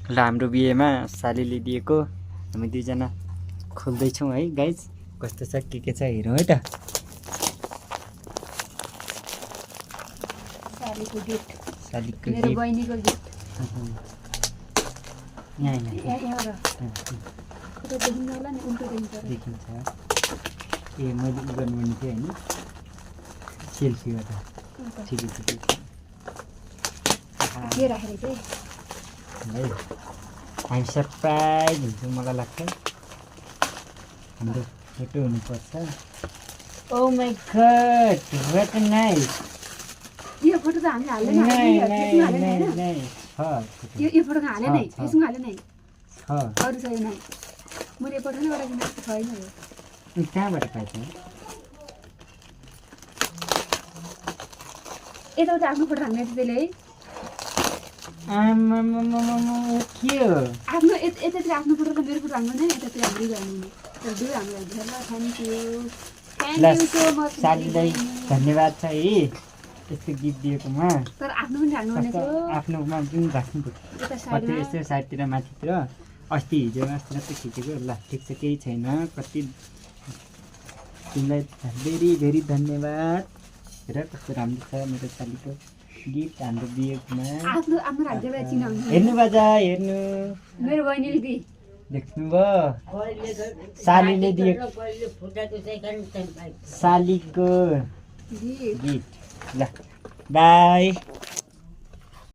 ल हाम्रो बिहेमा सालीले दिएको हामी दुईजना खोल्दैछौँ है गाइज। कस्तो छ के छ हेरौँ है त। सालीको गिफ्ट, सालीको मेरो गिफ्ट बहिनीको गिफ्ट। यहाँ उता देखिन्छ होला नि, उल्टो देखिन्छ। देखिन्छ। ए मैले उ गर्नुपर्ने थियो होइन, सेल्फी गर्दा। ठिकै ठिकै के राखेर चाहिँ है हामी सरप्राइज हुन्छौँ मलाई लाग्छ। हाम्रो फोटो हुनुपर्छ। ओ माई गॉड व्हाट नाइस। यो फोटो त हामीले हाल्दैन, यो फोटो हाले नै, फेसबुक हाले नै छ। अरू छैन नै। मैले फोटो नै गरेको छैन। यो कहाँबाट पाइछ? यताउता आफ्नो फोटो हाल्ने त्यसले है। के हो आफ्नो यतातिर आफ्नो फोटो र मेरो फोटो हाल्नु नै, यतातिर हाम्रो हाल्नु। तर दुई हाम्रो हाल्छ। Thank you so much. सालीलाई धन्यवाद छ है यस्तो गिफ्ट दिएकोमा। तर आफ्नो पनि हाल्नु भनेको आफ्नोमा पनि राख्नु पर्छ। यता कति साइडमा यस्तो साइडतिर माथितिर अस्ति हिजो अस्ति मात्रै खिचेको। ल ठिक छ केही छैन। कति तिमीलाई भेरी भेरी धन्यवाद। हेर कस्तो राम्रो छ मेरो सालीको गिफ्ट हाम्रो बिहेमा। आफ्नो आफ्नो राज्यलाई चिनाउनु। हेर्नु बाजा हेर्नु। मेरो बहिनीले दि देख्नुभयो सालीले दिएको सालीको गिफ्ट। ल बाई।